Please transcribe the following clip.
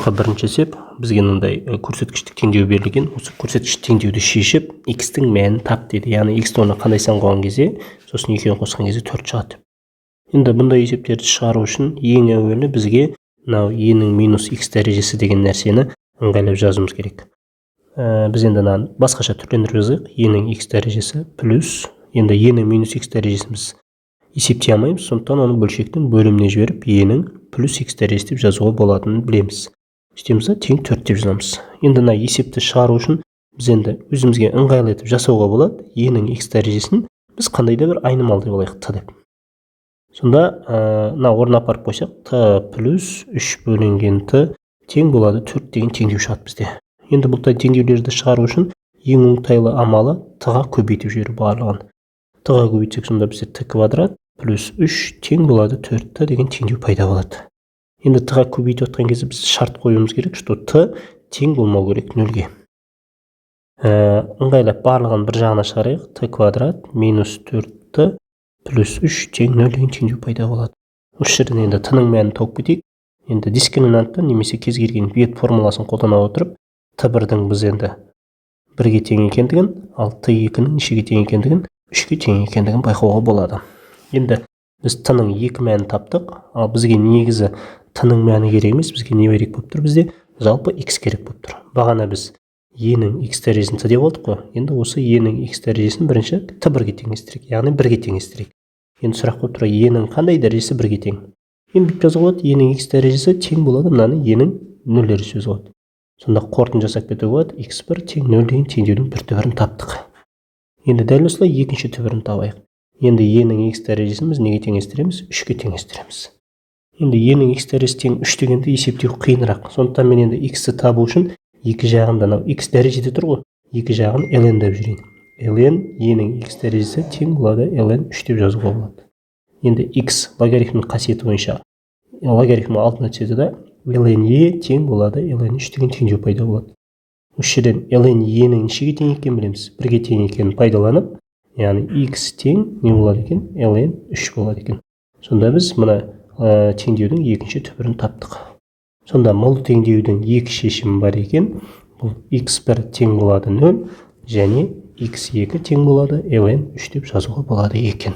Бірінші есеп: бізге мынандай көрсеткіштік теңдеу берілген. Осы көрсеткіштік теңдеуді шешіп, x-тің мәнін тап дейді, яғни x-ті орнына қандай сан қойған кезде, сосын екеуін қосқан кезде төрт шығады деп. Енді бұндай есептерді шығару үшін ең әуелі бізге мынау e-нің минус x дәрежесі деген нәрсені ыңғайлап жазуымыз керек. Біз енді мынаны басқаша түрлендіріп жазайық: e-нің x дәрежесі плюс, енді e-нің минус x дәрежесін біз есептей алмаймыз, сондықтан оны бөлшектің бөліміне жіберіп, e-нің плюс x дәрежесі деп жазуға болатынын білеміз. Сөйтеміз да, тең төрт деп жазамыз. Енді мына есепті шығару үшін біз енді өзімізге ыңғайлы етіп жасауға болады. E-нің x дәрежесін біз қандай да бір айнымалы деп алайық, т деп. Сонда мына орнына апарып қойсақ, т плюс үш бөлінген т тең болады төрт деген теңдеу шығады бізде. Енді бұл теңдеулерді шығару үшін ең оңтайлы амалы — т-ға көбейтіп жіберу барлығын. Т-ға көбейтсек, сонда бізде т квадрат плюс үш тең болады төрт т деген теңдеу пайда болады. Енді т-ға көбейтіп жатқан кезде біз шарт қоюымыз керек, что т тең болмау керек нөлге. Ыңғайлап барлығын бір жағына шығарайық: т квадрат минус төрт т плюс үш тең нөл деген теңдеу пайда болады. Осы жерден енді т-ның мәнін тауып кетейік. Енді дискриминантты немесе кез келген бет формуласын қолдана отырып, т бірдің біз енді бірге тең екендігін, ал т екінің нешеге тең екендігін, үшке тең екендігін байқауға болады. Енді біз т-ның екі мәнін таптық, ал бізге негізі т-ның мәні керек емес. Бізге не керек болып тұр? Бізде жалпы x керек болып тұр. Бағана біз e-нің x дәрежесін т деп алдық қой. Енді осы e-нің x дәрежесін бірінші т бірге теңестірейік, яғни бірге теңестірейік. Енді сұрақ болып тұр: e-нің қандай дәрежесі бірге тең? Енді бүйтіп жазуға болады: e-нің x дәрежесі тең болады мынаны e-нің нөл дәрежесі жазуға болады. Сонда қорытынды жасап кетуге болады: x бір тең нөл деген теңдеудің бір түбірін таптық. Енді дәл осылай екінші түбірін табайық. Енді e-нің x дәрежесін біз неге теңестіреміз? Үшке теңестіреміз. Енді e-нің x дәрежесі тең үш дегенді есептеу қиынырақ. Сондықтан мен енді x-ті табу үшін екі жағында, мынау x дәрежеде тұр ғой, екі жағын ln деп жіберейін. Ln e-нің x дәрежесі тең болады ln үш деп жазуға болады. Енді x логарифмнің қасиеті бойынша логарифм алдына түседі да, ln e тең болады ln үш деген теңдеу пайда болады. Осы жерден ln e-нің нешеге тең екенін білеміз, бірге тең екенін пайдаланып, яғни x тең не болады екен? Ln үш болады екен. Сонда біз мына теңдеудің екінші түбірін таптық. Сонда бұл теңдеудің екі шешімі бар екен: бұл x1 тең болады 0 және x2 тең болады ln 3 деп жазуға болады екен.